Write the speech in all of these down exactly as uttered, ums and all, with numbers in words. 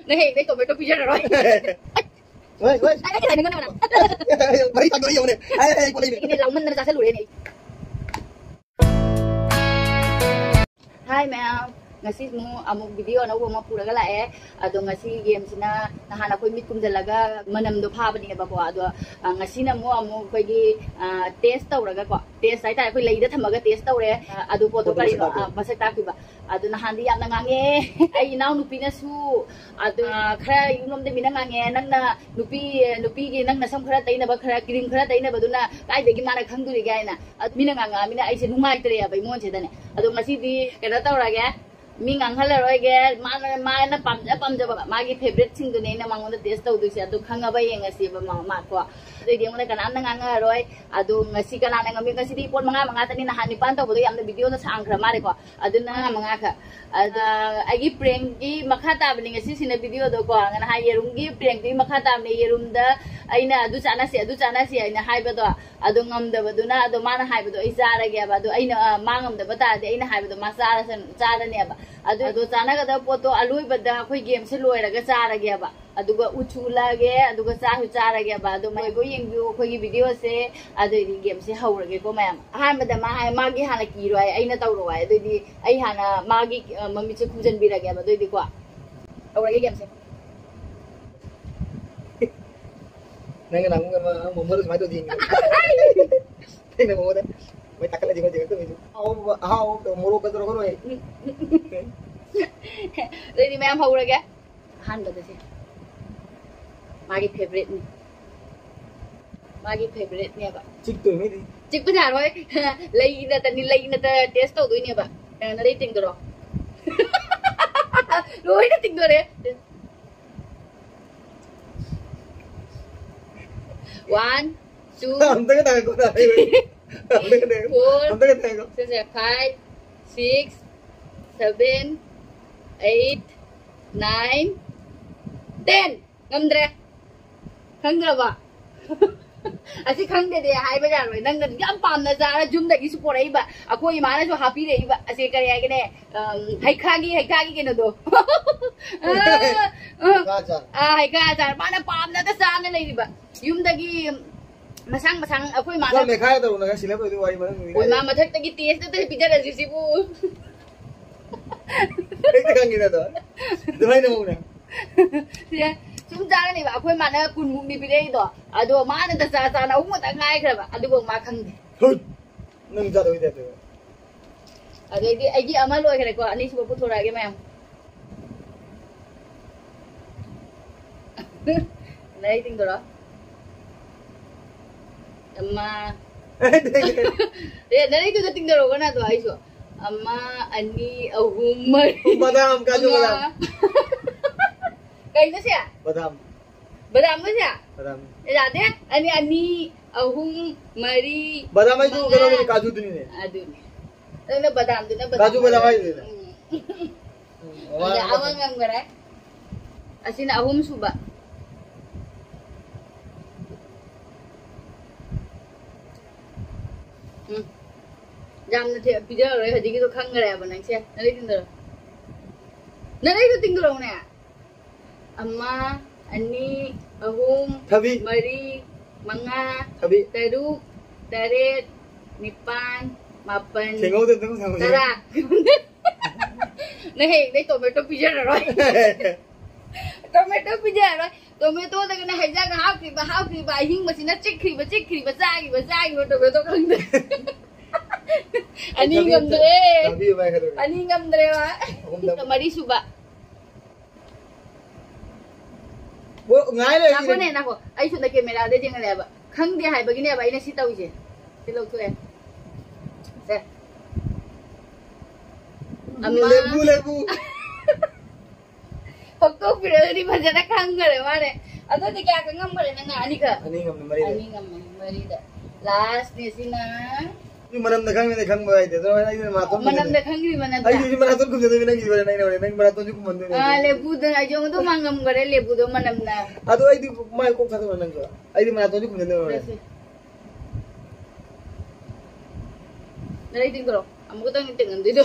ꯅꯪ ꯍꯌꯦꯡꯗꯩ tomato ꯄꯤꯖꯔꯔꯣꯏ꯫ ꯍꯣꯏ ꯍꯣꯏ꯫ ꯑꯩ ꯀꯩ ꯍꯥꯏꯅꯤꯡꯉꯅꯣ ꯅꯪ? ꯃꯔꯤ ꯊꯥꯡꯗꯣꯛꯑ ꯌꯦꯡꯉꯨꯅꯦ꯫ ꯑꯩ ꯑꯩ ꯄꯣꯠ ꯂꯩꯅꯦ꯫ ꯑꯩꯅ ꯂꯥꯎꯃꯟꯗꯅ ꯆꯥꯁꯜꯂꯨꯔꯦꯅꯦ ꯑꯩ꯫ Hi ꯃꯌꯥꯝ, ꯉꯁꯤ ꯑꯃꯨꯛ ꯑꯃꯨꯛ video ꯑꯅꯧꯕ ꯑꯃ ꯄꯨꯔꯒ ꯂꯥꯛꯑꯦ꯫ ꯑꯗꯣ ꯉꯁꯤ gameꯁꯤꯅ ꯅꯍꯥꯟ ꯑꯩꯈꯣꯏ ꯃꯤꯠ ꯀꯨꯝꯖꯜꯂꯒ ꯃꯅꯝꯗꯣ ꯐꯥꯕꯅꯦꯕꯀꯣ꯫ ꯑꯗꯣ ꯑ, ꯉꯁꯤꯅ ꯑꯃꯨꯛ ꯑꯃꯨꯛ ꯑꯩꯈꯣꯏꯒꯤ ꯑ, test ꯇꯧꯔꯒꯀꯣ, test ꯍꯥꯏꯇꯥꯔꯦ, ꯑꯩꯈꯣꯏ ꯂꯩꯗ ꯊꯝꯃꯒ test ꯇꯧꯔꯦ꯫ ꯑ, ꯑꯗꯨ ꯄꯣꯠꯇꯣ ꯄꯣꯠꯇꯣ ꯀꯔꯤꯅꯣ? ꯃꯁꯛ ꯇꯥꯛꯄꯤꯕ꯫ ꯑ, ꯃꯁꯛ ꯇꯥꯛꯄꯤꯕ꯫ ꯑꯗꯨ ꯅꯍꯥꯟꯗꯤ ꯌꯥꯝꯅ ꯉꯥꯡꯉꯦ ꯑꯩ ꯏꯅꯥꯎꯅꯨꯄꯤꯅꯁꯨ꯫ ꯑꯗꯨ ꯑ, ꯈꯔ ꯌꯨꯝꯂꯣꯝꯗ ꯃꯤꯅ ꯉꯥꯡꯉꯦ, "ꯅꯪꯅ ꯅꯨꯄꯤ, ꯅꯨꯄꯤꯒꯤ ꯅꯪ ꯅꯁꯝ ꯈꯔ ꯇꯩꯅꯕ, ꯈꯔ cream ꯈꯔ ꯇꯩꯅꯕꯗꯨꯅ ꯀꯥꯏꯗꯒꯤ ꯃꯥꯅ ꯈꯪꯗꯣꯔꯤꯒꯦ?" ꯍꯥꯏꯅ꯫ ꯑꯗꯨ ꯃꯤꯅ ꯉꯥꯡꯉꯛꯑꯃꯤꯅ ꯑꯩꯁꯦ ꯅꯨꯡꯉꯥꯏꯇ꯭ꯔꯦꯕ ꯑꯩꯉꯣꯟꯁꯤꯗꯅꯦ꯫ ꯑꯗꯣ ꯉꯁꯤꯗꯤ ꯀꯩꯅꯣ ꯇꯧꯔꯒꯦ, ꯃꯤ ꯉꯥꯡꯍꯜꯂꯔꯣꯏꯒꯦ꯫ ꯃꯥꯅ, ꯃꯥꯅ ꯄꯥꯝꯖ ꯄꯥꯝꯖꯕ ꯃꯥꯒꯤ favouriteꯁꯤꯡꯗꯨꯅꯦ ꯑꯩꯅ ꯃꯉꯣꯟꯗ test ꯇꯧꯗꯣꯏꯁꯦ꯫ ꯑꯗꯨ ꯈꯪꯉꯕ ꯌꯦꯡꯉꯁꯦꯕ ꯃꯥ, ꯃꯥ ꯀꯣ꯫ ꯑꯗꯨꯏꯗꯤ ꯑꯩꯉꯣꯟꯗ ꯀꯅꯥꯝꯅ ꯉꯥꯡꯉꯔꯣꯏ꯫ ꯑꯗꯣ ꯉꯁꯤ ꯀꯅꯥꯅ ꯉꯝꯃꯤ? ꯉꯁꯤꯗꯤ ꯄꯣꯠ ꯃꯉꯥ ꯃꯉꯥꯇꯅꯤ꯫ ꯅꯍꯥꯟ ꯅꯤꯄꯥꯟ ꯇꯧꯕꯗꯣ ꯌꯥꯝꯅ videoꯗꯣ ꯁꯥꯡꯈ꯭ꯔ ꯃꯥꯜꯂꯦꯀꯣ꯫ ꯑꯗꯨꯅ ꯃꯉꯥ ꯃꯉꯥꯈꯛ꯫ ꯑꯗ ꯑꯩꯒꯤ prankꯀꯤ ꯃꯈꯥ ꯇꯥꯕꯅꯤ ꯉꯁꯤꯁꯤꯅ videoꯗꯣ ꯀꯣ꯫ ꯅꯍꯥꯟ ꯌꯦꯔꯨꯝꯒꯤ prankꯇꯨꯒꯤ ꯃꯈꯥ ꯇꯥꯕꯅꯦ꯫ ꯌꯦꯔꯨꯝꯗ ꯑꯩꯅ "ꯑꯗꯨ ꯆꯥꯅꯁꯤ, ꯑꯗꯨ ꯆꯥꯅꯁꯤ" ꯍꯥꯏꯅ ꯍꯥꯏꯕꯗꯣ, ꯑꯗꯣ ꯉꯝꯗꯕꯗꯨꯅ, ꯑꯗꯣ ꯃꯥꯅ ꯍꯥꯏꯕꯗꯣ ꯑꯩ ꯆꯥꯔꯒꯦꯕ꯫ ꯑꯗꯣ ꯑꯩꯅ, ꯑ, ꯃꯥ ꯉꯝꯗꯕ ꯇꯥꯔꯗꯤ ꯑꯩꯅ ꯍꯥꯏꯕꯗꯣ ꯃꯥ ꯆꯥꯔꯁꯅꯨ, ꯆꯥꯔꯅꯦꯕ꯫ ꯑꯗꯨ, ꯑꯗꯣ ꯆꯥꯅꯒꯗꯕ ꯄꯣꯠꯇꯣ ꯑꯂꯣꯏꯕꯗ ꯑꯩꯈꯣꯏ gameꯁꯦ ꯂꯣꯏꯔꯒ ꯆꯥꯔꯒꯦꯕ꯫ ꯑꯗꯨꯒ ꯎꯠꯁꯨ ꯎꯠꯂꯛꯑꯒꯦ, ꯑꯗꯨꯒ ꯆꯥꯁꯨ ꯆꯥꯔꯒꯦꯕ꯫ ꯑꯗꯣ ꯃꯣꯏꯕꯨ ꯌꯦꯡꯕꯤꯌꯨ ꯑꯩꯈꯣꯏꯒꯤ videoꯁꯦ꯫ ꯑꯗꯨꯏꯗꯤ gameꯁꯦ ꯍꯧꯔꯒꯦꯀꯣ ꯃꯌꯥꯝ꯫ ꯑꯍꯥꯟꯕꯗ ꯃꯥ ꯍꯥꯏ, ꯃꯥꯒꯤ ꯍꯥꯟꯅ ꯀꯤꯔꯣ ꯍꯥꯏ, ꯑꯩꯅ ꯇꯧꯔꯣ ꯍꯥꯏ꯫ ꯑꯗꯨꯏꯗꯤ ꯑꯩ ꯍꯥꯟꯅ ꯃꯥꯒꯤ, ꯑ, ꯃꯃꯤꯠꯁꯦ ꯈꯨꯝꯖꯤꯟꯕꯤꯔꯒꯦꯕ꯫ ꯑꯗꯨꯏꯗꯤꯀꯣ ꯍꯧꯔꯒꯦ gameꯁꯦ꯫ ꯅꯪꯅ ꯅꯍꯥꯟꯃꯨꯛ ꯑꯃ ꯃꯣꯃꯣꯗ ꯁꯨꯃꯥꯏꯅ ꯇꯧꯗꯤ ꯌꯦꯡꯉꯤ꯫ ꯑꯩꯅ ꯃꯣꯃꯣꯗ ꯃꯣꯏ ꯇꯥꯈꯠꯂꯗꯤ ꯃꯣꯏ ꯇꯧꯔꯤꯁꯦ꯫ ꯑꯍꯥꯎꯕ ꯑꯍꯥꯎꯕ ꯃꯣꯔꯣꯛꯀ ꯇꯧꯔꯒ ꯂꯣꯏ꯫ ꯑꯗꯨꯏꯗꯤ ꯃꯌꯥꯝ ꯍꯧꯔꯒꯦ꯫ ꯑꯍꯥꯟꯕꯗ ꯁꯦ ꯃꯥꯒꯤ favouriteꯅꯤ꯫ ꯃꯥꯒꯤ favouriteꯅꯦꯕ꯫ ꯆꯤꯛꯇꯣꯏ ꯃꯤꯗꯤ꯫ ꯆꯤꯛꯄ ꯌꯥꯔꯣꯏ꯫ ꯂꯩ ꯅꯠꯇꯅꯤ, ꯂꯩ ꯅꯠꯇ test ꯇꯧꯗꯣꯏꯅꯦꯕ꯫ ꯅꯪ ꯅꯔꯩ ꯇꯤꯡꯗꯣꯔꯣ? ꯂꯣꯏꯅ ꯇꯤꯡꯗꯣꯔꯦ꯫ One, two, ꯑꯝꯇꯒ ꯇꯥꯡꯉꯛꯀꯣ꯫ ꯑꯝꯇꯒ ꯇꯥꯡꯉꯛꯀꯣ꯫ Four. ꯑꯝꯇꯒ ꯇꯥꯡꯉꯛꯀꯣ꯫ ꯁꯤꯁꯦ five, six, seven, eight, nine, ten. ꯉꯝꯗ꯭ꯔꯦ꯫ ꯈꯪꯗ꯭ꯔꯕ? ꯑꯁꯤ ꯈꯪꯗꯦꯗꯤ ꯍꯥꯏꯕ ꯌꯥꯔꯣꯏ꯫ ꯅꯪꯅ ꯌꯥꯝ ꯄꯥꯝꯅ ꯆꯥꯔ ꯌꯨꯝꯗꯒꯤꯁꯨ ꯄꯣꯔꯛꯏꯕ, ꯑꯩꯈꯣꯏ ꯏꯃꯥꯅꯁꯨ ꯍꯥꯞꯄꯤꯔꯛꯏꯕ꯫ ꯑꯁꯤ ꯀꯔꯤ ꯍꯥꯏꯒꯅꯤ? ꯑꯝ, ꯍꯩꯈꯥꯒꯤ, ꯍꯩꯈꯥꯒꯤ ꯀꯩꯅꯣꯗꯣ꯫ ꯑ, ꯍꯩꯈꯥ ꯑꯆꯥꯔ꯫ ꯑꯥ, ꯍꯩꯈꯥ ꯑꯆꯥꯔ꯫ ꯃꯥꯅ ꯄꯥꯝꯅꯗ ꯆꯥꯅ ꯂꯩꯔꯤꯕ꯫ ꯌꯨꯝꯗꯒꯤ ꯃꯁꯥꯡ ꯃꯁꯥꯡ ꯑꯩꯈꯣꯏ ꯃꯥꯅ ꯃꯈꯥ ꯇꯧꯅꯒ ꯁꯤꯜꯂꯞ ꯑꯣꯏꯗꯤ ꯋꯥꯔꯤ ꯃꯅꯨꯡ ꯑꯣꯏ ꯃꯥ ꯃꯊꯛꯇꯒꯤ ꯇꯦꯁꯇ ꯄꯤꯖꯔꯁꯤ ꯁꯤꯕꯨ꯫ ꯍꯦꯛꯇ ꯈꯪꯉꯤꯗ ꯑꯗꯣ꯫ ꯑꯗꯨꯃꯥꯏꯅ ꯑꯃꯨꯛꯅꯦ꯫ ꯁꯦ, ꯁꯨꯝ ꯆꯥꯔꯅꯦꯕ꯫ ꯑꯩꯈꯣꯏ ꯃꯥꯅ ꯀꯨꯟꯃꯨꯛꯅꯤ ꯄꯤꯔꯛꯏꯗꯣ꯫ ꯑꯗꯣ ꯃꯥꯅ ꯇ ꯆꯥ ꯆꯥꯅ ꯑꯍꯨꯝ ꯈꯛꯇ ꯉꯥꯏꯈ꯭ꯔꯕ꯫ ꯑꯗꯨꯐꯥꯎ ꯃꯥ ꯈꯪꯗꯦ꯫ ꯍꯨꯠ! ꯅꯪ ꯆꯥꯗꯧꯒꯤ ꯇꯥꯏꯞꯇ꯫ ꯑꯗꯩꯗꯤ ꯑꯩꯒꯤ ꯑꯃ ꯂꯣꯏꯈ꯭ꯔꯦꯀꯣ꯫ ꯑꯅꯤꯁꯨꯕ ꯄꯨꯊꯣꯔꯛꯑꯒꯦ ꯃꯌꯥꯝ꯫ ꯅꯔꯩ ꯇꯤꯡꯗꯣꯔꯣ꯫ ꯑꯃ꯫ ꯑꯦ, ꯅꯔꯩꯗꯨꯗ ꯇꯤꯡꯗꯣꯔꯛꯑꯣ ꯀꯅꯥꯗꯣ ꯑꯩꯁꯨ꯫ ꯑꯃ, ꯑꯅꯤ, ꯑꯍꯨꯝ, ꯃꯔꯤ, ꯕꯗꯥꯝ, ꯀꯥꯖꯨ ꯃꯉꯥ꯫ ꯕꯗꯥꯝ꯫ ꯀꯩꯅꯣ ꯁꯦ? ꯕꯗꯥꯝ꯫ ꯕꯗꯥꯝꯒ ꯁꯦ? ꯕꯗꯥꯝ꯫ ꯌꯥꯗꯦ꯫ ꯑꯅꯤ, ꯑꯅꯤ, ꯑꯍꯨꯝ, ꯃꯔꯤ, ꯕꯗꯥꯝ ꯍꯥꯏꯗꯨ ꯃꯉꯥ꯫ ꯀꯩꯅꯣꯅꯤ, ꯀꯥꯖꯨꯗꯨꯅꯤꯅꯦ꯫ ꯑꯗꯨꯅꯤ꯫ ꯅꯪꯅ ꯕꯗꯥꯝꯗꯨꯅ ꯕꯗꯥꯝ ꯀꯥꯖꯨ ꯕꯗꯥꯝ ꯍꯥꯏꯗꯨꯅ꯫ ꯎꯝ꯫ ꯎꯝ, ꯑꯗ ꯑꯃ ꯉꯝꯈꯔꯦ꯫ ꯑꯁꯤꯅ ꯑꯍꯨꯝ ꯁꯨꯕ꯫ ꯎꯝ꯫ ꯌꯥꯝꯅ ꯊꯦ-, ꯄꯤꯖꯔꯔꯣꯏ ꯍꯧꯖꯤꯛꯀꯤꯗꯣ ꯈꯪꯈ꯭ꯔꯦꯕ ꯅꯪꯁꯦ꯫ ꯅꯔꯩ ꯇꯤꯡꯗꯔꯣ꯫ ꯅꯔꯩꯗꯣ ꯇꯤꯡꯗꯔꯛꯎꯅꯦ꯫ ꯑꯃ, ꯑꯅꯤ, ꯑꯍꯨꯝ, ꯊꯕꯤ꯫ ꯃꯔꯤ, ꯃꯉꯥ, ꯊꯕꯤ꯫ ꯇꯔꯨꯛ, ꯇꯔꯦꯠ, ꯅꯤꯄꯥꯟ, ꯃꯥꯄꯟ, ꯊꯦꯡꯍꯧꯗꯦ, ꯑꯗꯨꯝ ꯊꯝꯃꯨꯁꯦ꯫ ꯇꯔꯥ꯫ ꯅꯪ ꯍꯌꯦꯡꯗꯩ tomato ꯄꯤꯖꯔꯔꯣꯏ꯫ Tomato ꯄꯤꯖꯔꯔꯣꯏ꯫ Tomatoꯗꯒꯅ ꯍꯩꯖꯥꯡ ꯍꯥꯞꯈ꯭ꯔꯤꯕ, ꯍꯥꯞꯈ꯭ꯔꯤꯕ, ꯑꯍꯤꯡꯕꯁꯤꯅ ꯆꯤꯛꯈ꯭ꯔꯤꯕ, ꯆꯤꯛꯈ꯭ꯔꯤꯕ, ꯆꯥꯈꯤꯕ, ꯆꯥꯈꯤꯕ, tomato ꯈꯪꯗꯦ꯫ ꯑꯅꯤ ꯊꯕꯤ, ꯉꯝꯗ꯭ꯔꯦ꯫ ꯊꯕꯤ ꯑꯃ ꯍꯥꯏꯒꯗꯧꯔꯦ꯫ ꯑꯅꯤ ꯉꯝꯗ꯭ꯔꯦꯕ꯫ ꯑꯍꯨꯝꯗ꯫ ꯃꯔꯤ ꯁꯨꯕ꯫ ꯑꯣ, ꯉꯥꯏ ꯂꯩꯔꯤꯅꯦ꯫ ꯉꯥꯏꯈꯣꯅꯦ, ꯉꯥꯏꯈꯣ꯫ ꯑꯩ ꯁꯣꯝꯗ cameraꯗ ꯌꯦꯡꯍꯜꯂꯦꯕ꯫ ꯈꯪꯗꯦ ꯍꯥꯏꯕꯒꯤꯅꯦꯕ ꯑꯩꯅ ꯁꯤ ꯇꯧꯔꯤꯁꯦ꯫ ꯁꯤ ꯂꯧꯊꯣꯛꯑꯦ꯫ ꯁꯦ꯫ ꯑꯃ꯫ ꯂꯦꯕꯨ, ꯂꯦꯕꯨ꯫ ꯍꯣꯛꯇꯣꯛꯄꯤꯔꯒꯗꯤ ꯐꯖꯅ ꯈꯪꯈ꯭ꯔꯦ ꯃꯥꯅꯦ꯫ ꯑꯗꯨꯗꯤ ꯀꯌꯥ ꯈꯪꯉꯝꯈ꯭ꯔꯦ ꯅꯪꯅ? ꯑꯅꯤꯈꯛ? ꯑꯅꯤ ꯉꯝꯃꯦ, ꯃꯔꯤꯗ꯫ ꯑꯅꯤ ꯉꯝꯃꯦ, ꯃꯔꯤꯗ꯫ Lastꯅꯦ ꯁꯤꯅ꯫ ꯃꯤ ꯃꯅꯝꯗ ꯈꯪꯉꯤꯅꯦ, ꯈꯪꯕ ꯍꯥꯏꯗꯦ꯫ ꯑꯗꯣ ꯑꯩꯗꯤ ꯃꯅꯥꯇꯣꯟ ꯃꯅꯝꯗ ꯈꯪꯗ꯭ꯔꯤꯕ ꯅꯠꯇ꯭ꯔꯥ? ꯑꯩꯗꯤ ꯃꯅꯥꯇꯣꯟ ꯈꯨꯝꯖꯟꯗꯣꯏꯅꯦ, ꯅꯪꯒꯤꯗꯤ ꯍꯣꯔꯦꯟ ꯑꯩꯅ ꯍꯣꯔꯦꯟ ꯅꯪ ꯃꯅꯥꯇꯣꯟꯁꯨ ꯈꯨꯝꯍꯟꯗꯣꯏꯅꯦ꯫ ꯑꯥ, ꯂꯦꯕꯨꯗ ꯑꯩꯁꯨ ꯑꯗꯨꯝ ꯃꯥꯡꯉꯝꯈꯔꯦ, ꯂꯦꯕꯨꯗꯣ ꯃꯅꯝꯅ꯫ ꯑꯗꯣ ꯑꯩꯗꯤ ꯃꯥꯏ ꯀꯣꯛ ꯊꯥꯗꯣꯛꯑꯣ ꯅꯪꯁꯨ꯫ ꯑꯩꯗꯤ ꯃꯅꯥꯇꯣꯟꯁꯨ ꯈꯨꯝꯖꯟꯗꯣꯏꯅꯦ ꯍꯣꯔꯦꯟ꯫ ꯁꯦ, ꯁꯦ꯫ ꯅꯔꯩ ꯇꯤꯡꯗꯣꯔꯣ꯫ ꯑꯃꯨꯛꯇꯪ ꯇꯤꯡꯍꯟꯗꯣꯏꯗꯣ꯫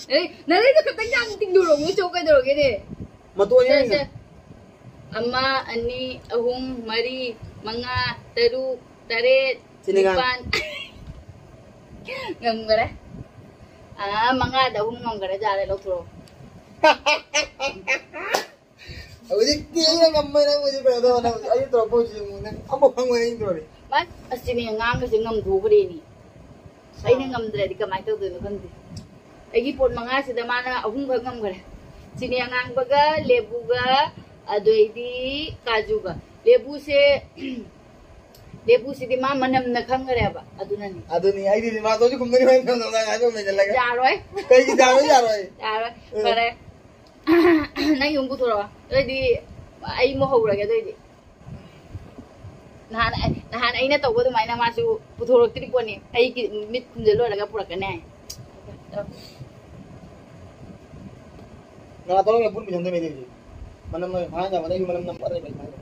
ꯅꯔꯩ, ꯅꯔꯩꯗꯣ ꯈꯛꯇꯪ ꯌꯥꯝ ꯇꯤꯡꯗꯣꯔꯣ꯫ ꯃꯣꯏ ꯆꯣ ꯀꯩꯗꯧꯔꯒꯦꯅꯦ? ꯃꯇꯣꯟ ꯁꯦ, ꯌꯥꯏꯅ꯫ ꯁꯦ꯫ ꯑꯃ, ꯑꯅꯤ, ꯑꯍꯨꯝ, ꯃꯔꯤ, ꯃꯉꯥ, ꯇꯔꯨꯛ, ꯇꯔꯦꯠ, ꯁꯤꯅꯤ ꯉꯥꯡ-, ꯅꯤꯄꯥꯟ꯫ ꯉꯝꯈꯔꯦ꯫ ꯑꯥ, ꯃꯉꯥꯗ ꯑꯍꯨꯝ ꯉꯝꯈꯔꯦ, ꯌꯥꯔꯦ, ꯂꯧꯊꯣꯔꯛꯑꯣ꯫ ꯍꯧꯖꯤꯛꯇꯤ ꯑꯩꯅ ꯉꯝꯃꯦ, ꯅꯪ ꯍꯧꯖꯤꯛ ꯀꯩꯅꯣ ꯇꯧꯔꯣ, ꯅꯪ ꯍꯧꯖꯤꯛ ꯑꯩꯅ ꯇꯧꯔꯛꯄ ꯍꯧꯖꯤꯛ ꯌꯦꯡꯉꯨ, ꯅꯪ ꯑꯃꯐꯥꯎ ꯈꯪꯉꯣꯏ ꯑꯩꯅ ꯇꯧꯔꯤ꯫ ꯃꯥ-, ꯑꯁ, ꯆꯤꯅꯤ ꯑꯉꯥꯡꯒꯁꯦ ꯉꯝꯊꯣꯛꯈ꯭ꯔꯦꯅꯦ꯫ ꯑꯩꯅ ꯉꯝꯗ꯭ꯔꯗꯤ ꯀꯃꯥꯏꯅ ꯇꯧꯗꯣꯏꯅꯣ ꯈꯪꯗꯦ꯫ ꯑꯩꯒꯤ ꯄꯣꯠ ꯃꯉꯥꯁꯤꯗ ꯃꯥꯅ ꯑꯍꯨꯝꯈꯛ ꯉꯝꯈ꯭ꯔꯦ꯫ ꯆꯤꯅꯤ ꯑꯉꯥꯡꯕꯒ, ꯂꯦꯕꯨꯒ, ꯑꯗꯩꯗꯤ ꯀꯥꯖꯨꯒ꯫ ꯂꯦꯕꯨꯁꯦ, ꯂꯦꯕꯨꯁꯤꯗꯤ ꯃꯥ ꯃꯅꯝꯅ ꯈꯪꯈ꯭ꯔꯦꯕ, ꯑꯗꯨꯅꯅꯤ꯫ ꯑꯗꯨꯅꯤ, ꯑꯩꯗꯤ ꯃꯥ ꯇꯧꯁꯤ ꯈꯨꯝꯗꯅꯤ, ꯍꯣꯏ, ꯅꯪ, ꯅꯪ ꯍꯥꯏꯕ ꯑꯃ ꯂꯩꯁꯤꯜꯂꯒ꯫ ꯌꯥꯔꯣꯏ꯫ ꯀꯩꯒꯤ ꯌꯥꯔꯣꯏ, ꯌꯥꯔꯣꯏ? ꯌꯥꯔꯣꯏ꯫ ꯎꯝ꯫ ꯐꯔꯦ꯫ ꯅꯪ ꯌꯨꯝ ꯄꯨꯊꯣꯔꯛꯑꯣ꯫ ꯑꯗꯨꯑꯣꯏꯗꯤ ꯑꯩ ꯑꯃꯨꯛ ꯍꯧꯔꯒꯦ ꯑꯗꯨꯑꯣꯏꯗꯤ꯫ ꯅꯍꯥꯟ, ꯅꯍꯥꯟ ꯑꯩꯅ ꯇꯧꯕ ꯑꯗꯨꯃꯥꯏꯅ ꯃꯥꯁꯨ ꯄꯨꯊꯣꯔꯛꯇ꯭ꯔꯤ ꯄꯣꯠꯅꯤ꯫ ꯑꯩꯒꯤ ꯃꯤꯠ ꯈꯨꯝꯖꯤꯜ ꯂꯣꯏꯔꯒ ꯄꯨꯔꯛꯀꯅꯤ ꯍꯥꯏ꯫ ꯉꯥ ꯇꯧꯔꯒ ꯄꯨꯟ ꯄꯨꯟꯁꯤꯟꯗꯣꯏꯅꯦ ꯑꯩꯗꯤ꯫ ꯃꯅꯝ ꯃꯍꯥ ꯌꯥꯝꯕꯅ ꯑꯩꯁꯨ ꯃꯅꯝ ꯅꯝꯕ ꯂꯩꯕ ꯁꯨꯃꯥꯏꯅ꯫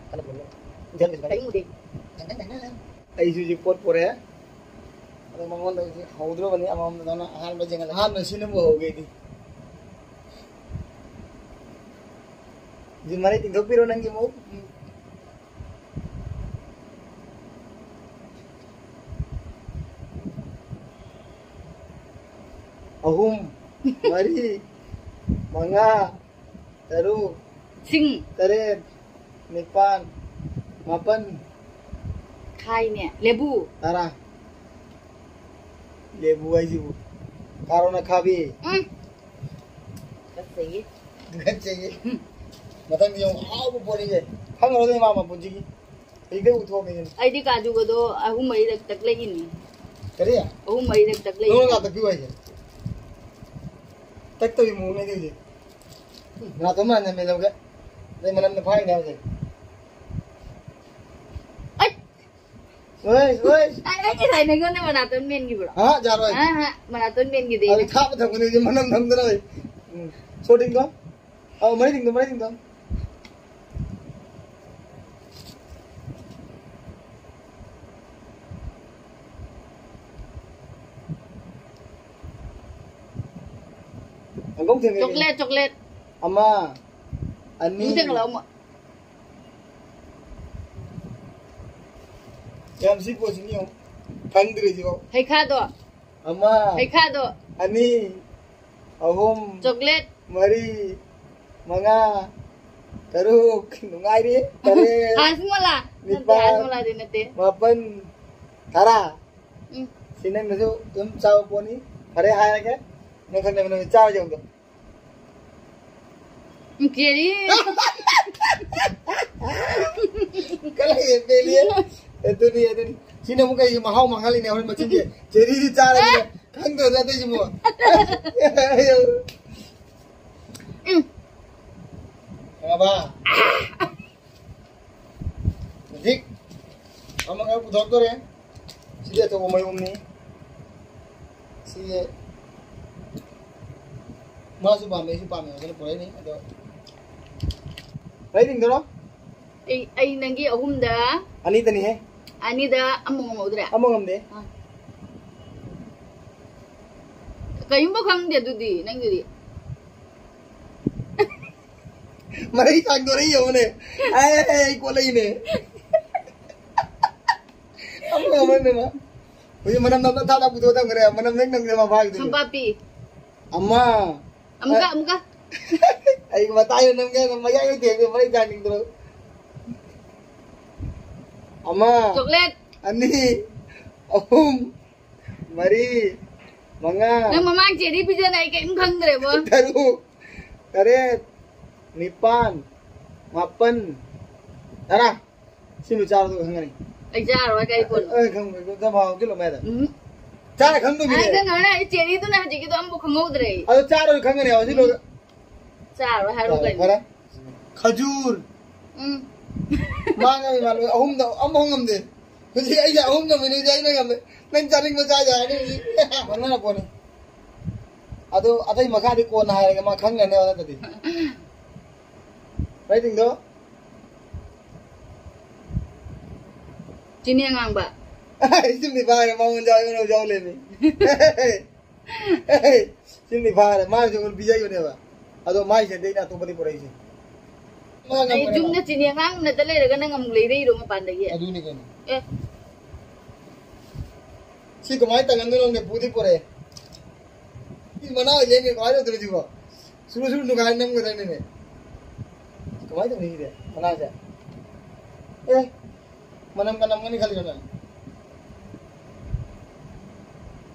ꯀꯟꯅ ꯄꯨꯟꯕ꯫ ꯏꯟꯖꯟ ꯄꯨꯟꯕ꯫ ꯀꯔꯤꯃꯨꯗꯤ? ꯑꯩꯁꯨ ꯍꯧꯖꯤꯛ ꯄꯣꯠ ꯄꯨꯔꯛꯑꯦ꯫ ꯑꯗꯣ ꯃꯉꯣꯟꯗ ꯍꯧꯖꯤꯛ ꯍꯧꯗ꯭ꯔꯕꯅꯤ ꯑꯃꯃꯝꯗ ꯇꯧꯅ ꯑꯍꯥꯟꯕ ꯌꯦꯡꯍꯜꯂꯦ꯫ ꯑꯍꯥꯟꯕ ꯁꯤꯅꯕꯨ ꯍꯧꯒꯦ ꯑꯩꯗꯤ꯫ ꯍꯧꯖꯤꯛ ꯃꯔꯩ ꯇꯤꯡꯊꯣꯛꯄꯤꯔꯣ ꯅꯪꯒꯤ ꯑꯃꯨꯛ꯫ ꯎꯝ꯫ ꯑꯍꯨꯝ, ꯃꯔꯤ, ꯃꯉꯥ, ꯇꯔꯨꯛ, ꯁꯤꯡ꯫ ꯇꯔꯦꯠ, ꯅꯤꯄꯥꯟ, ꯃꯥꯄꯟ꯫ ꯈꯥꯏꯅꯦ꯫ ꯂꯦꯕꯨ꯫ ꯇꯔꯥ꯫ ꯂꯦꯕꯨ ꯍꯥꯏꯁꯤꯕꯨ꯫ ꯀꯥꯔꯣꯟ ꯑꯈꯥꯕꯤ꯫ ꯎꯝ꯫ ꯇꯨꯀꯠꯆꯩꯌꯦ꯫ ꯇꯨꯀꯠꯆꯩꯌꯦ꯫ ꯎꯝ꯫ ꯃꯊꯪꯗꯤ ꯌꯦꯡꯉꯨ, ꯑꯍꯥꯎꯕ ꯄꯣꯠꯅꯤꯁꯦ꯫ ꯈꯪꯉꯔꯣꯏꯗ ꯏꯃꯥ ꯃꯄꯨꯟꯁꯤꯒꯤ꯫ ꯍꯧꯖꯤꯛꯇꯩ ꯎꯊꯣꯛꯑꯝꯃꯤꯁꯤꯅꯤ꯫ ꯑꯩꯗꯤ ꯀꯥꯖꯨꯒꯗꯣ ꯑꯍꯨꯝ ꯃꯔꯤꯔꯛ ꯇꯛꯂꯛꯏꯅꯤ꯫ ꯀꯔꯤ? ꯑꯍꯨꯝ ꯃꯔꯤꯔꯛ ꯇꯛꯂꯛꯏꯅꯤ꯫ ꯅꯉꯣꯟꯗ ꯉꯥꯛ ꯇꯛꯄꯤꯌꯨ ꯍꯥꯏꯁꯦ? ꯇꯛꯇꯕꯤ ꯃꯑꯣꯡꯅꯦ ꯑꯗꯨꯏꯗꯤ꯫ ꯎꯝ, ꯃꯅꯥꯇꯣꯟ ꯃꯅꯝ ꯅꯝꯃꯦ ꯂꯧꯒꯦ꯫ ꯅꯪ ꯃꯅꯝꯅ ꯐꯥꯔꯤꯅꯦ ꯍꯧꯖꯤꯛ꯫ ꯑꯩ! ꯍꯣꯏ, ꯍꯣꯏ꯫ ꯑꯩ, ꯑꯩ ꯉꯁꯥꯏ ꯅꯪꯉꯣꯟꯗ ꯃꯅꯥꯇꯣꯟ ꯃꯦꯟꯈꯤꯕ꯭ꯔꯣ? ꯑꯍꯥ, ꯌꯥꯔꯣꯏ꯫ ꯑꯍꯥ, ꯃꯅꯥꯇꯣꯟ ꯃꯦꯟꯈꯤꯗꯦ꯫ ꯑꯗꯨ ꯈꯥꯞꯄ ꯊꯝꯒꯅꯤ, ꯍꯧꯖꯤꯛ ꯃꯅꯝ ꯅꯝꯗꯅ ꯂꯩ꯫ ꯎꯝ꯫ ꯁꯣꯔ ꯇꯤꯡꯗꯣ꯫ ꯑꯧ, ꯃꯔꯤ ꯇꯤꯡꯗꯣ, ꯃꯔꯤ ꯇꯤꯡꯗꯣ꯫ ꯍꯪꯒꯧ ꯊꯦꯡꯅꯩ꯫ Chocolate, chocolate. ꯑꯃ, ꯑꯅꯤ꯫ ꯃꯨꯊꯠꯈꯠꯂꯣ ꯑꯃꯨꯛ꯫ ꯌꯥꯝ ꯁꯤ ꯄꯣꯠꯁꯤꯅꯤ ꯌꯦꯡꯉꯨ꯫ ꯈꯪꯗ꯭ꯔꯤꯁꯤꯕꯣ꯫ ꯍꯩꯈꯥꯗꯣ꯫ ꯑꯃ, ꯍꯩꯈꯥꯗꯣ꯫ ꯑꯅꯤ, ꯑꯍꯨꯝ, ꯆꯣꯀ꯭ꯂꯦꯠ꯫ ꯃꯔꯤ, ꯃꯉꯥ, ꯇꯔꯨꯛ, ꯅꯨꯡꯉꯥꯏꯔꯤ꯫ ꯇꯔꯦꯠ, ꯍꯥꯖꯃꯣꯂꯥ꯫ ꯅꯠꯇꯦ, ꯅꯤꯄꯥꯜ, ꯍꯥꯖꯃꯣꯂꯥꯗꯤ ꯅꯠꯇꯦ꯫ ꯃꯥꯄꯜ, ꯇꯔꯥ꯫ ꯎꯝ꯫ ꯁꯤ ꯅꯪꯅꯁꯨ ꯑꯗꯨꯝ ꯆꯥꯕ ꯄꯣꯠꯅꯤ꯫ ꯐꯔꯦ ꯍꯥꯏꯔꯒꯦ꯫ ꯅꯪ ꯈꯪꯗꯕ ꯅꯪ ꯆꯥꯕ ꯌꯦꯡꯉꯨꯗꯣ꯫ ꯎꯝ, ꯆꯦꯔꯤ꯫ ꯀꯜꯂꯛꯑꯦ, ꯄꯦꯜꯂꯦ꯫ ꯑꯗꯨꯅꯤ, ꯑꯗꯨꯅꯤ꯫ ꯁꯤꯅ ꯑꯃꯨꯛ ꯀꯩꯒꯤ ꯃꯍꯥꯎ ꯃꯥꯡꯍꯜꯂꯤꯅꯦ ꯍꯣꯔꯦꯟ ꯃꯆꯤꯟꯁꯦ? ꯆꯦꯔꯤꯗꯤ ꯆꯥꯔꯒꯅꯦ꯫ ꯈꯪꯗ꯭ꯔꯗꯤ ꯑꯇꯩꯁꯤꯕꯨ꯫ ꯎꯝ꯫ ꯈꯪꯉꯕ? ꯍꯧꯖꯤꯛ ꯑꯃꯈꯛ ꯄꯨꯊꯣꯛꯇꯣꯔꯦ꯫ ꯁꯤꯗꯤ ꯑꯆꯧꯕ ꯃꯌꯣꯝꯅꯤ꯫ ꯁꯤꯁꯦ ꯃꯥꯁꯨ ꯄꯥꯝꯃꯦ, ꯑꯩꯁꯨ ꯄꯥꯝꯃꯦ ꯍꯥꯏꯗꯅ ꯄꯨꯔꯛꯏꯅꯤ꯫ ꯑꯗꯣ ꯂꯩꯅꯤꯡꯗꯔꯣ? ꯑꯩ, ꯑꯩ ꯅꯪꯒꯤ ꯑꯍꯨꯝꯗ ꯑꯅꯤꯗꯅꯤꯍꯦ꯫ ꯑꯅꯤꯗ ꯑꯃ ꯉꯝꯍꯧꯗ꯭ꯔꯦ꯫ ꯑꯃ ꯉꯝꯗꯦ꯫ ꯑꯥ꯫ ꯀꯔꯤꯝꯐꯥꯎ ꯈꯪꯗꯦ ꯑꯗꯨꯗꯤ ꯅꯪꯒꯤꯗꯤ꯫ ꯃꯔꯩ ꯁꯥꯡꯗꯣꯔꯛꯏ ꯌꯦꯡꯉꯨꯅꯦ꯫ ꯑꯩ, ꯑꯩ, ꯑꯩ ꯀꯣꯠꯂꯛꯏꯅꯦ꯫ ꯑꯃ ꯉꯝꯃꯣꯏ ꯃꯦꯝꯃ꯫ ꯍꯧꯖꯤꯛ ꯃꯅꯝ ꯅꯝꯕ ꯊꯥ ꯊꯥ ꯄꯨꯊꯣꯛꯑ ꯊꯝꯈ꯭ꯔꯦ꯫ ꯃꯅꯝ ꯍꯦꯛ ꯅꯝꯈ꯭ꯔꯦ ꯃꯥ ꯐꯥꯈꯤꯗꯣꯏꯅꯦ꯫ ꯁꯝꯄꯥꯄꯤ꯫ ꯑꯃ꯫ ꯑꯃꯨꯛꯀ, ꯑ-, ꯑꯃꯨꯛꯀ꯫ ꯑꯩ ꯃꯇꯥꯏꯗ ꯅꯝꯒꯦ, ꯃꯌꯥꯏꯗ ꯊꯦꯡꯉꯦ, ꯃꯔꯩ ꯁꯥꯡꯅꯤꯡꯗ꯭ꯔꯣ? ꯑꯃ꯫ ꯆꯣꯀ꯭ꯂꯦꯠ꯫ ꯑꯅꯤ꯫ ꯑꯍꯨꯝ꯫ ꯃꯔꯤ꯫ ꯃꯉꯥ꯫ ꯅꯪ ꯃꯃꯥꯡ ꯆꯦꯔꯤ ꯄꯤꯖꯅ ꯑꯩ ꯀꯔꯤꯝ ꯈꯪꯗ꯭ꯔꯦꯕꯣ꯫ ꯇꯔꯨꯛ꯫ ꯇꯔꯦꯠ꯫ ꯅꯤꯄꯥꯟ꯫ ꯃꯥꯄꯟ꯫ ꯇꯔꯥ꯫ ꯁꯤ ꯂꯣꯏ ꯆꯥꯔꯣ ꯑꯗꯨꯒ ꯈꯪꯒꯅꯤ꯫ ꯑꯩ ꯆꯥꯔꯣꯏ, ꯀꯩ ꯄꯣꯠꯅꯣ? ꯑꯦ, ꯈꯪꯉꯣꯏ, ꯑꯗꯨꯝ ꯍꯥꯎ, ꯁꯤ ꯂꯣꯏ ꯃꯌꯥꯗ꯫ ꯎꯝ꯫ ꯆꯥꯔ ꯈꯪꯗꯣꯏꯅꯦ꯫ ꯑꯩ ꯈꯪꯉꯔꯣꯏ, ꯑꯩ ꯆꯦꯔꯤꯗꯨꯅ ꯍꯧꯖꯤꯛꯀꯤꯗꯣ ꯑꯃꯐꯥꯎ ꯈꯪꯍꯧꯗ꯭ꯔꯦ ꯑꯩ꯫ ꯑꯗꯨ ꯆꯥꯔꯣꯏ ꯈꯪꯒꯅꯤ ꯍꯥꯏꯕ, ꯁꯤ ꯂꯣꯏ꯫ ꯎꯝ꯫ ꯆꯥꯔꯣꯏ, ꯍꯥꯏꯔꯣ ꯆꯥꯔꯣꯏ, ꯀꯩꯅꯣ? ꯐꯔꯦ꯫ ꯈꯖꯨꯔ꯫ ꯎꯝ꯫ ꯃꯥ ꯉꯝꯃꯤ, ꯃꯥ ꯂꯣꯏ ꯑꯍꯨꯝꯗ ꯑꯃꯐꯥꯎ ꯉꯝꯗꯦ꯫ ꯍꯧꯖꯤꯛ ꯑꯩꯁꯦ ꯑꯍꯨꯝ ꯉꯝꯃꯤꯅꯦ, ꯍꯧꯖꯤꯛ ꯑꯩꯅ ꯉꯝꯃꯦ꯫ ꯅꯪ ꯆꯥꯅꯤꯡꯕ ꯆꯥ ꯌꯥꯔꯅꯤ ꯍꯧꯖꯤꯛ꯫ ꯃꯥꯟꯅꯔꯛꯄꯅꯤ꯫ ꯑꯗꯨ ꯑꯇꯩ ꯃꯈꯥꯗꯤ ꯀꯣꯟꯅ ꯍꯥꯏꯔꯒꯦ, ꯃꯥ ꯈꯪꯅꯅꯦꯕ ꯅꯠꯇ꯭ꯔꯗꯤ꯫ ꯔꯥꯏꯇꯤꯡꯗꯣ? ꯆꯤꯅꯤ ꯑꯉꯥꯡꯕ꯫ ꯁꯤꯃꯗꯤ ꯐꯥꯔꯦ, ꯃꯉꯣꯟꯗ ꯌꯥꯎ-, ꯌꯥꯎ ꯂꯩꯔꯝꯃꯤ꯫ ꯁꯤꯃꯗꯤ ꯐꯥꯔꯦ, ꯃꯥꯅꯁꯨ ꯑꯩꯉꯣꯟꯗ ꯄꯤꯖꯈꯤꯕꯅꯦꯕ꯫ ꯑꯗꯣ ꯃꯥꯏ ꯁꯦꯟꯗꯩꯅ ꯑꯇꯣꯞꯄꯗꯤ ꯄꯨꯔꯛꯏꯁꯦ꯫ ꯃꯥ ꯑꯩ ꯉꯝꯈ꯭ꯔꯦꯕ꯫ ꯌꯨꯝꯗ ꯆꯤꯅꯤ ꯑꯉꯥꯡ ꯅꯠꯇ ꯂꯩꯔꯒ ꯅꯪ ꯑꯃꯨꯛ ꯂꯩꯔꯛꯏꯔꯣ ꯃꯄꯥꯟꯗꯒꯤ? ꯑꯗꯨꯅꯤ ꯀꯩꯅꯣ꯫ ꯑꯦ꯫ ꯁꯤ ꯀꯃꯥꯏꯅ ꯇꯪꯍꯟꯗꯣꯏꯅꯣ ꯈꯪꯗꯦ, ꯄꯨꯗꯤ ꯄꯨꯔꯛꯑꯦ꯫ ꯁꯤ ꯃꯅꯥ ꯑꯣꯏ ꯂꯦꯡꯉꯦ, ꯀꯃꯥꯏꯅ ꯇꯧꯗꯣꯏꯅꯣ ꯁꯤꯕꯣ? ꯁꯨꯔꯨ ꯁꯨꯔꯨ ꯅꯨꯡꯈꯥꯏꯔ ꯅꯝꯒꯗ꯭ꯔꯅꯦ? ꯀꯃꯥꯏꯅ ꯇꯧꯅꯤ ꯁꯤꯗꯤ? ꯃꯅꯥꯁꯦ꯫ ꯑꯦ, ꯃꯅꯝ ꯀꯅꯝꯒꯅꯤ ꯈꯜꯂꯤꯔꯣ ꯅꯪ?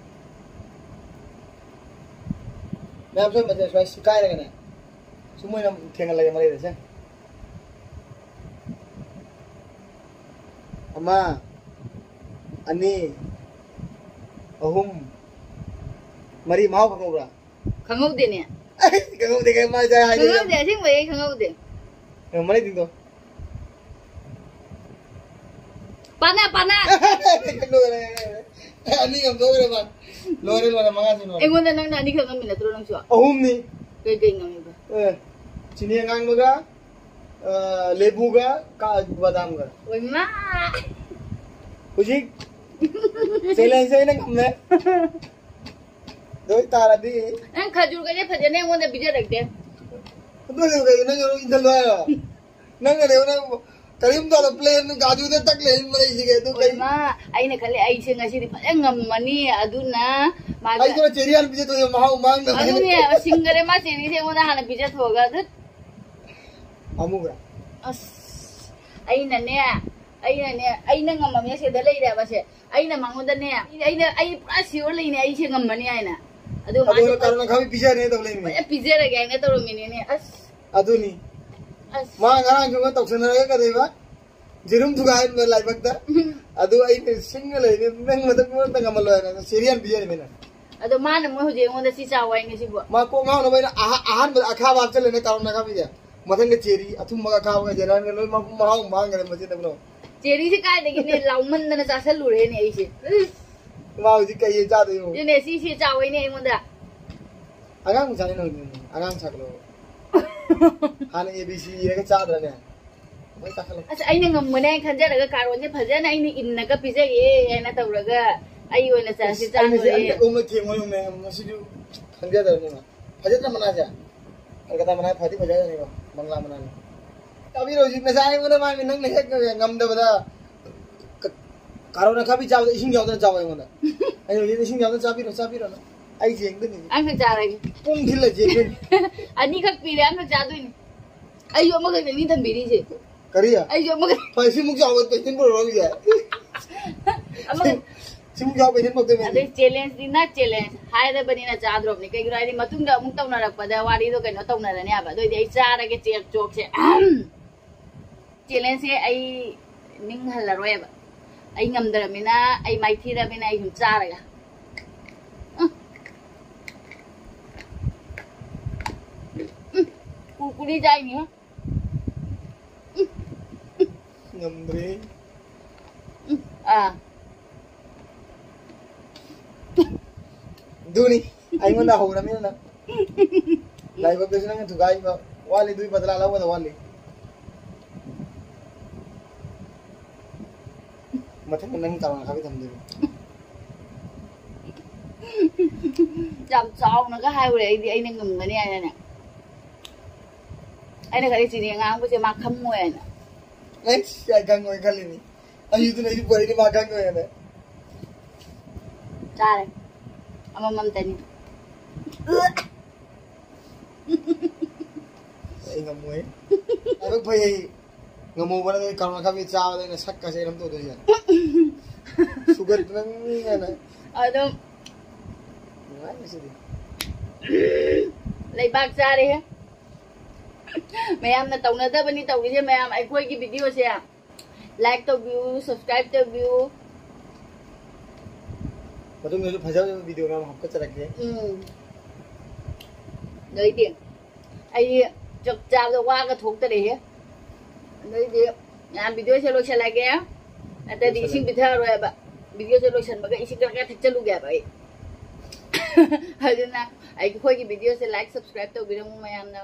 ꯃꯌꯥꯝ ꯁꯣꯏ ꯃꯆꯦ ꯁꯨꯃꯥꯏꯅ ꯁꯤꯀꯥꯏꯔꯒꯅꯦ꯫ ꯁꯨꯝ ꯑꯣꯏꯅ ꯊꯦꯡꯍꯜꯂꯒꯦ ꯃꯔꯩꯗꯁꯦ꯫ ꯑꯃ, ꯑꯅꯤ, ꯑꯍꯨꯝ, ꯃꯔꯤ꯫ ꯃꯍꯥꯎ ꯈꯪꯍꯧꯕ꯭ꯔꯥ? ꯈꯪꯍꯧꯗꯦꯅꯦ꯫ ꯈꯪꯍꯧꯗꯦ, ꯀꯩ ꯃꯥꯏ ꯆꯥꯏ ꯍꯥꯏꯗꯣꯏꯅꯣ? ꯈꯪꯍꯧꯗꯦ, ꯑꯁꯦꯡꯕꯩ ꯑꯩ ꯈꯪꯍꯧꯗꯦ꯫ ꯑ, ꯃꯔꯩꯗꯤꯡꯗꯣ꯫ ꯄꯥꯅ, ꯄꯥꯅ꯫ ꯂꯣꯏꯔꯦ, ꯂꯣꯏꯔꯦ꯫ ꯑꯅꯤ ꯉꯝꯊꯣꯛꯈ꯭ꯔꯦ ꯃꯥ꯫ ꯂꯣꯏꯔꯦ, ꯂꯣꯏꯔꯦ, ꯃꯉꯥꯁꯨ ꯂꯣꯏꯔꯦ꯫ ꯑꯩꯉꯣꯟꯗ ꯅꯪꯅ ꯑꯅꯤꯈꯛ ꯉꯝꯃꯤ ꯅꯠꯇ꯭ꯔꯣ ꯅꯪꯁꯨ? ꯑꯍꯨꯝꯅꯤ꯫ ꯀꯩꯀꯩ ꯉꯝꯃꯤꯕ? ꯑꯦ, ꯆꯤꯅꯤ ꯑꯉꯥꯡꯕꯒ, ꯑ, ꯂꯦꯕꯨꯒ, ꯀ-, ꯕꯗꯥꯝꯒ꯫ ꯑꯣꯏꯃꯥ! ꯍꯧꯖꯤꯛ challenge ꯑꯩꯅ ꯉꯝꯃꯦ꯫ ꯑꯗꯨ ꯑꯣꯏꯇꯥꯔꯗꯤ ꯅꯪ ꯈꯖꯨꯔꯒꯁꯦ ꯐꯖꯅ ꯑꯩꯉꯣꯟꯗ ꯄꯤꯖꯔꯛꯇꯦ꯫ ꯑꯗꯨ ꯀꯩꯅꯣ, ꯅꯪ ꯑꯃꯨꯛ ꯏꯟꯖꯜꯂꯣ ꯍꯥꯏꯔꯣ? ꯅꯪꯅꯅꯦ, ꯅꯪ ꯀꯔꯤꯝꯇ ꯄ꯭ꯂꯦꯟ ꯀꯥꯖꯨꯗ ꯇꯛ ꯂꯩ ꯃꯔꯩꯁꯤꯒꯦ, ꯑꯗꯨ ꯀꯩ? ꯍꯣꯏꯃꯥ, ꯑꯩꯅ ꯈꯜꯂꯦ ꯑꯩꯁꯦ ꯉꯁꯤꯗꯤ ꯐꯖꯅ ꯉꯝꯃꯅꯤ, ꯑꯗꯨꯅ ꯃꯥꯒ ꯑꯩꯗꯣ ꯆꯦꯔꯤ ꯍꯥꯟꯅ ꯄꯤꯖꯊꯣꯛꯑꯦ, ꯃꯍꯥꯎ ꯃꯥꯡꯅꯕ꯫ ꯑꯗꯨꯅꯦ, ꯁꯤꯡꯒꯔꯦ ꯃꯥ ꯆꯦꯔꯤꯁꯦ ꯑꯩꯉꯣꯟꯗ ꯍꯥꯟꯅ ꯄꯤꯖꯊꯣꯛꯑꯒ ꯑꯗꯨ ꯑꯃꯨꯕ꯭ꯔꯥ? ꯑꯁ, ꯑꯩꯅꯅꯦ, ꯑꯩꯅꯅꯦ, ꯑꯩꯅ ꯉꯝꯃꯝꯃꯦ ꯁꯤꯗ ꯂꯩꯔꯦꯕ ꯁꯦ꯫ ꯑꯩꯅ ꯃꯉꯣꯟꯗꯅꯦ, ꯑꯩꯅ, ꯑꯩ ꯄꯨꯔꯥ sure ꯂꯩꯅꯦ ꯑꯩꯁꯦ ꯉꯝꯃꯅꯤ ꯍꯥꯏꯅ꯫ ꯑꯗꯨ ꯑꯗꯨ ꯃꯥꯁꯦ ꯀꯥꯔꯣꯅ ꯈꯪꯕꯤ ꯄꯤꯖꯔꯦ ꯇꯧ ꯂꯩꯃꯤ꯫ ꯐꯖꯅ ꯄꯤꯖꯔꯒꯦ ꯍꯥꯏꯅ ꯇꯧꯔꯝꯃꯤꯅꯤꯅꯦ꯫ ꯑꯁ꯫ ꯑꯗꯨꯅꯤ꯫ ꯑꯁ꯫ ꯃꯥ ꯉꯔꯥꯡꯁꯨ ꯑꯃ ꯇꯧꯁꯟꯅꯔꯒ ꯀꯩꯗꯧꯕ? ꯌꯦꯔꯨꯝ ꯊꯨꯒꯥꯏꯍꯟꯕ ꯂꯥꯏꯕꯛꯇ꯫ ꯑꯗꯨ ꯑꯩꯅ ꯁꯤꯡꯉ ꯂꯩꯔꯦ, ꯅꯪ ꯃꯊꯛ ꯃꯔꯛꯇ ꯉꯝꯍꯜꯂꯣ ꯍꯥꯏꯅ ꯆꯦꯔꯤ ꯍꯥꯟꯅ ꯄꯤꯖꯔꯤꯃꯤꯅ꯫ ꯑꯗꯣ ꯃꯥꯅ ꯃꯣꯏ ꯍꯧꯖꯤꯛ ꯑꯩꯉꯣꯟꯗ ꯁꯤ ꯆꯥꯎ ꯍꯥꯏꯅꯦ ꯁꯤꯕꯣ꯫ ꯃꯥ ꯀꯣꯛ ꯉꯥꯎꯅꯕ ꯑꯩꯅ ꯑꯍ-, ꯑꯍꯥꯟꯕꯗ ꯑꯈꯥꯕ ꯍꯥꯞꯆꯜꯂꯦꯅ ꯀꯥꯔꯣꯅ ꯈꯪꯕꯤꯁꯦ꯫ ꯃꯊꯪꯗ ꯆꯦꯔꯤ ꯑꯊꯨꯝꯕꯒ ꯑꯈꯥꯕꯒ ꯖꯦꯂꯥꯟꯒ ꯂꯣꯏ ꯃꯄꯨꯡ ꯃꯍꯥꯎ ꯃꯥꯡꯈ꯭ꯔꯦ ꯃꯁꯤꯗ ꯄꯨꯂꯞ꯫ ꯆꯦꯔꯤꯁꯦ ꯀꯥꯏꯗꯒꯤꯅꯦ ꯂꯥꯎꯃꯟꯗꯅ ꯆꯥꯁꯜꯂꯨꯔꯦꯅꯦ ꯑꯩꯁꯦ꯫ ꯃꯥ ꯍꯧꯖꯤꯛ ꯀꯩ ꯆꯥꯗꯣꯏꯅꯣ? ꯑꯗꯨꯅꯦ ꯁꯤꯁꯦ ꯆꯥꯎꯋꯦꯅꯦ ꯑꯩꯉꯣꯟꯗ꯫ ꯑꯉꯥꯡ ꯃꯆꯥꯅꯤ ꯅꯪ, ꯑꯉꯥꯡ ꯁꯥꯒꯠꯂꯣ꯫ ꯍꯥꯟꯅ A B C ꯏꯔꯒ ꯆꯥꯗ꯭ꯔꯅꯦ? ꯂꯣꯏ ꯆꯥꯈꯠꯂꯣ꯫ ꯑꯁ ꯑꯩꯅ ꯉꯝꯒꯅꯦ ꯍꯥꯏꯅ ꯈꯟꯖꯔꯒ ꯀꯥꯔꯣꯟꯁꯦ ꯐꯖꯅ ꯑꯩꯅ ꯏꯟꯅꯒ ꯄꯤꯖꯒꯦ ꯍꯥꯏꯅ ꯇꯧꯔꯒ ꯑꯩ ꯑꯣꯏꯅ ꯆꯥꯁꯤ ꯑꯁ, ꯑꯩꯅꯁꯦ ꯆꯥꯗꯣꯔꯦ꯫ ꯑꯅꯤꯔꯛ ꯑꯍꯨꯝꯂꯛ ꯊꯦꯡꯕ ꯌꯦꯡꯉꯨꯅꯦ, ꯃꯁꯤꯁꯨ ꯈꯟꯖꯗꯕꯅꯤ ꯃꯥ꯫ ꯐꯖꯗ꯭ꯔ ꯃꯅꯥꯁꯦ? ꯀꯜꯀꯇꯥ ꯃꯅꯥ ꯐꯗꯤ ꯐꯖꯖꯥꯠꯅꯤꯀꯣ, ꯕꯪꯒ꯭ꯂꯥ ꯃꯅꯥꯅꯤ꯫ ꯇꯥꯕꯤꯔꯣ, ꯍꯧꯖꯤꯛ ꯉꯁꯥꯏ ꯑꯩꯉꯣꯟꯗ ꯃꯥꯒꯤ ꯅꯪꯅ ꯍꯦꯛ ꯉꯝꯗꯕꯗ ꯀ-, ꯀꯥꯔꯣꯠ ꯑꯈꯥꯕꯤ ꯆꯥꯕꯗ ꯏꯁꯤꯡ ꯌꯥꯎꯗꯅ ꯆꯥꯎ ꯑꯩꯉꯣꯟꯗ꯫ ꯑꯩꯅ ꯍꯧꯖꯤꯛ ꯏꯁꯤꯡ ꯌꯥꯎꯗꯅ ꯆꯥꯕꯤꯔꯣ, ꯆꯥꯕꯤꯔꯣꯅ꯫ ꯑꯩ ꯌꯦꯡꯗꯣꯏꯅꯤ꯫ ꯑꯝꯈꯛ ꯆꯥꯔꯒꯦ꯫ ꯄꯨꯡ ꯊꯤꯜꯂ ꯌꯦꯡꯗꯣꯏꯅꯤ꯫ ꯑꯅꯤꯈꯛ ꯄꯤꯔꯦ, ꯑꯝꯈꯛ ꯆꯥꯗꯣꯏꯅꯤ꯫ ꯑꯩꯁꯨ ꯑꯃꯈꯛꯇꯅꯤ ꯊꯝꯕꯤꯔꯤꯁꯦ꯫ ꯀꯔꯤ? ꯑꯩꯁꯨ ꯑꯃꯈꯛ꯫ ꯍꯣꯏ, ꯁꯤꯃꯨꯛ ꯆꯥꯎꯕ ꯀꯩꯊꯦꯜ ꯄꯨꯔꯛꯑꯣ ꯍꯧꯖꯤꯛ꯫ ꯑꯃꯈꯛ꯫ ꯁꯤꯃꯨꯛ ꯆꯥꯎꯕ ꯀꯩꯊꯦꯜ ꯄꯨꯔꯛꯇꯣꯏꯅꯦ꯫ ꯑꯗꯩ challengeꯗꯤ not challenge ꯍꯥꯏꯔꯕꯅꯤꯅ ꯆꯥꯗ꯭ꯔꯣꯕꯅꯤ꯫ ꯀꯩꯒꯤꯅꯣ ꯍꯥꯏꯗꯤ ꯃꯇꯨꯡꯗ ꯑꯃꯨꯛ ꯇꯧꯅꯔꯛꯄꯗ ꯋꯥꯔꯤꯗꯣ ꯀꯩꯅꯣ ꯇꯧꯅꯔꯅꯤ ꯍꯥꯏꯕ꯫ ꯑꯗꯨ ꯑꯣꯏꯗꯤ ꯑꯩ ꯆꯥꯔꯒꯦ ꯆꯦꯛ ꯆꯣꯛꯁꯦ꯫ Challengeꯁꯦ ꯑꯩ ꯅꯤꯡꯍꯜꯂꯔꯣꯏꯕ꯫ ꯑꯩ ꯉꯝꯗ꯭ꯔꯕꯅꯤꯅ, ꯑꯩ ꯃꯥꯏꯊꯤꯔꯕꯅꯤꯅ ꯑꯩ ꯁꯨꯝ ꯆꯥꯔꯒ꯫ ꯎꯝ꯫ ꯎꯝ꯫ ꯀꯨꯔꯀꯨꯔꯤ ꯆꯥꯏꯅꯤ꯫ ꯉꯝꯗ꯭ꯔꯦ꯫ ꯎꯝ, ꯑꯥ꯫ ꯑꯗꯨꯅꯤ, ꯑꯩꯉꯣꯟꯗ ꯍꯧꯔꯃꯤꯅ ꯅꯪ꯫ ꯂꯥꯏꯕꯛꯇꯁꯨ ꯅꯪꯅ ꯊꯨꯒꯥꯏꯕ ꯋꯥꯠꯂꯤ, ꯑꯗꯨꯏ ꯕꯗꯂꯥ ꯂꯧꯒꯗꯕ ꯋꯥꯠꯂꯤ꯫ ꯃꯊꯪꯗ ꯅꯪ ꯀꯥꯔꯣꯟ ꯑꯈꯥꯕꯤ ꯊꯝꯗꯣꯏꯅꯤ꯫ ꯌꯥꯝ ꯆꯥꯎꯅꯒ ꯍꯥꯏꯔꯨꯔꯦ ꯑꯩꯗꯤ, ꯑꯩꯅ ꯉꯝꯒꯅꯤ ꯍꯥꯏꯅꯅꯦ꯫ ꯑꯩꯅ ꯈꯜꯂꯤ ꯆꯤꯅꯤ ꯑꯉꯥꯡꯕꯁꯦ ꯃꯥ ꯈꯪꯉꯣꯏꯅ꯫ ꯑꯩꯁ, ꯑꯩ ꯈꯪꯉꯣꯏ ꯈꯜꯂꯤꯅꯤ꯫ ꯑꯩꯁꯨ ꯑꯗꯨꯅ ꯑꯩꯁꯨ ꯄꯣꯔꯛꯏꯅꯤ ꯃꯥ ꯈꯪꯉꯣꯏꯅ꯫ ꯆꯥꯔꯦ꯫ ꯑꯃꯃꯝꯇꯅꯤ꯫ ꯑꯩ ꯉꯝꯃꯣꯏ꯫ ꯂꯥꯏꯕꯛ ꯐꯩ ꯑꯩ꯫ ꯉꯝꯍꯧꯕꯅ ꯅꯣꯏ ꯀꯥꯔꯣꯟ ꯑꯈꯥꯕꯤ ꯆꯥꯕꯗ ꯑꯩꯅ ꯁꯛꯀꯁꯦ ꯀꯩꯅꯣꯝ ꯇꯧꯗꯣꯏꯅꯦ꯫ ꯁꯨꯒꯠꯇꯅ ꯃꯤꯅ꯫ ꯑꯗꯨꯝ ꯅꯨꯡꯉꯥꯏ ꯉꯁꯤꯗꯤ꯫ ꯂꯩꯕꯥꯛ ꯆꯥꯔꯦꯍꯦ꯫ ꯃꯌꯥꯝꯅ ꯇꯧꯅꯗꯕꯅꯤ ꯇꯧꯔꯤꯁꯦ ꯃꯌꯥꯝ꯫ ꯑꯩꯈꯣꯏꯒꯤ videoꯁꯦ like ꯇꯧꯕꯤꯌꯨ, subscribe ꯇꯧꯕꯤꯌꯨ꯫ ꯃꯇꯨꯡꯗꯁꯨ ꯐꯖ ꯐꯖꯕ video ꯃꯌꯥꯝ ꯍꯥꯞꯀꯠꯆꯔꯛꯀꯦ꯫ ꯎꯝ꯫ ꯑꯗꯩꯗꯤ ꯑꯩ ꯆꯥꯛ ꯆꯥꯕꯗ ꯋꯥꯒ ꯊꯣꯛꯇꯔꯦꯍꯦ꯫ ꯑꯗꯩꯗꯤ ꯃꯌꯥꯝ videoꯁꯦ ꯂꯣꯏꯁꯤꯜꯂꯒꯦ꯫ ꯅꯠꯇ꯭ꯔꯗꯤ ꯏꯁꯤꯡ ꯂꯣꯏꯁꯤꯜꯂꯒꯦ꯫ ꯄꯤꯊꯔꯔꯣꯏꯕ꯫ Videoꯁꯦ ꯂꯣꯏꯁꯤꯟꯕꯒ ꯏꯁꯤꯡ ꯈꯔ ꯈꯔ ꯊꯛꯆꯜꯂꯨꯒꯦꯕ ꯑꯩ꯫ ꯑꯗꯨꯅ ꯑꯩꯈꯣꯏꯒꯤ videoꯁꯦ like, subscribe ꯇꯧꯕꯤꯔꯝꯃꯨ ꯃꯌꯥꯝꯅ꯫